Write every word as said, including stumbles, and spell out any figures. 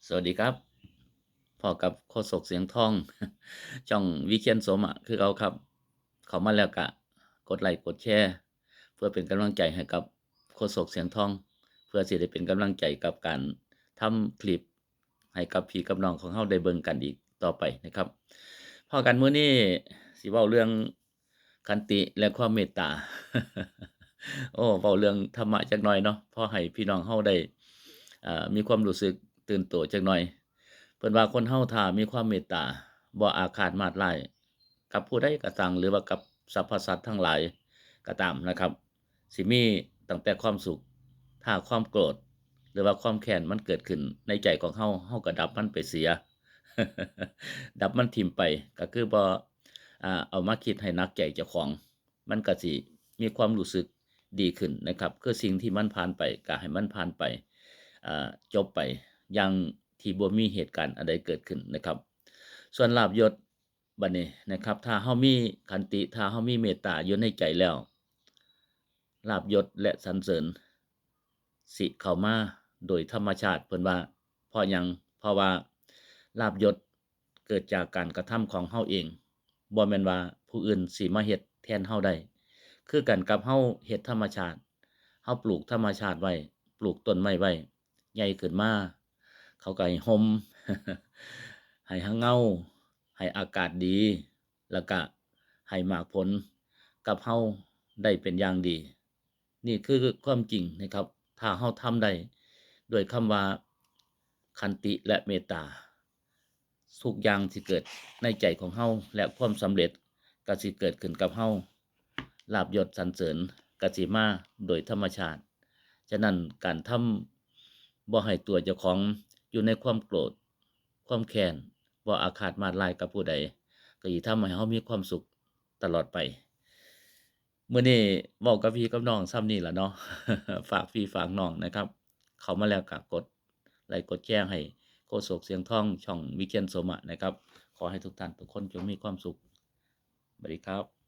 สวัสดีครับ พอกับโฆษกเสียงทอง ช่องวิเชียรโสมะคือเก่าครับ เข้ามาแล้วกะกดไลค์กดแชร์ เพื่อเป็นกำลังใจให้กับโฆษกเสียงทอง เพื่อสิได้เป็นกำลังใจกับการทำคลิปให้กับพี่กับน้องของเฮาได้เบิ่งกันอีกต่อไปนะครับ พอกันมื้อนี้สิเว้าเรื่องขันติและความเมตตา โอ้ เว้าเรื่องธรรมะจักหน่อยเนาะ พอให้พี่น้องเฮาได้ เอ่อ มีความรู้สึกตื่นตัวจักหน่อย เพิ่นว่าคนเฮาถ้ามีความเมตตา บ่อาฆาตมาดร้ายกับผู้ใดก็ตาม หรือว่ากับสรรพสัตว์ทั้งหลายก็ตามนะครับ สิมีตั้งแต่ความสุข ถ้าความโกรธ หรือว่าความแค้นมันเกิดขึ้นในใจของเฮา เฮาก็ดับมันไปเสีย ดับมันถิ่มไป ก็คือบ่ อ่า เอามาคิดให้หนักใจเจ้าของ มันก็สิมีความรู้สึกดีขึ้นนะครับ คือสิ่งที่มันผ่านไปก็ให้มันผ่านไป อ่า จบไปอย่างที่บ่มีเหตุการณ์อันใดเกิดขึ้นนะครับ ส่วนลาภยศบัดนี้นะครับ ถ้าเฮามีขันติ ถ้าเฮามีเมตตาอยู่ในใจแล้ว ลาภยศและสรรเสริญ สิเข้ามาโดยธรรมชาติ เพิ่นว่า เพราะหยัง เพราะว่าลาภยศเกิดจากการกระทำของเฮาเอง บ่แม่นว่าผู้อื่นสิมาเฮ็ดแทนเฮาได้ คือกันกับเฮาเฮ็ดธรรมชาติ เฮาปลูกธรรมชาติไว้ ปลูกต้นไม้ไว้ ใหญ่ขึ้นมา เขาก็ให้ร่ม ให้เงา ให้อากาศดี แล้วก็ให้หมากผลกับเฮาได้เป็นอย่างดี นี่คือความจริงนะครับ ถ้าเฮาทำได้ด้วยคำว่าขันติและเมตตา ทุกอย่างที่เกิดในใจของเฮา และความสำเร็จก็สิเกิดขึ้นกับเฮา ลาภยศสรรเสริญก็สิมาโดยธรรมชาติ ฉะนั้นการทำบ่ให้ตัวเจ้าของอยู่ในความโกรธ ความแค้น บ่อาฆาตมาดร้ายกับผู้ใด ก็สิทำให้เฮามีความสุขตลอดไป มื้อนี้เว้ากับพี่กับน้องส่ำนี้ล่ะเนาะ ฝากพี่ฝากน้องนะครับ เข้ามาแล้วก็กดไลค์กดแชร์ให้โฆษกเสียงทองช่องวิเชียรโสมะนะครับ ขอให้ทุกท่านทุกคนจงมีความสุข สวัสดีครับ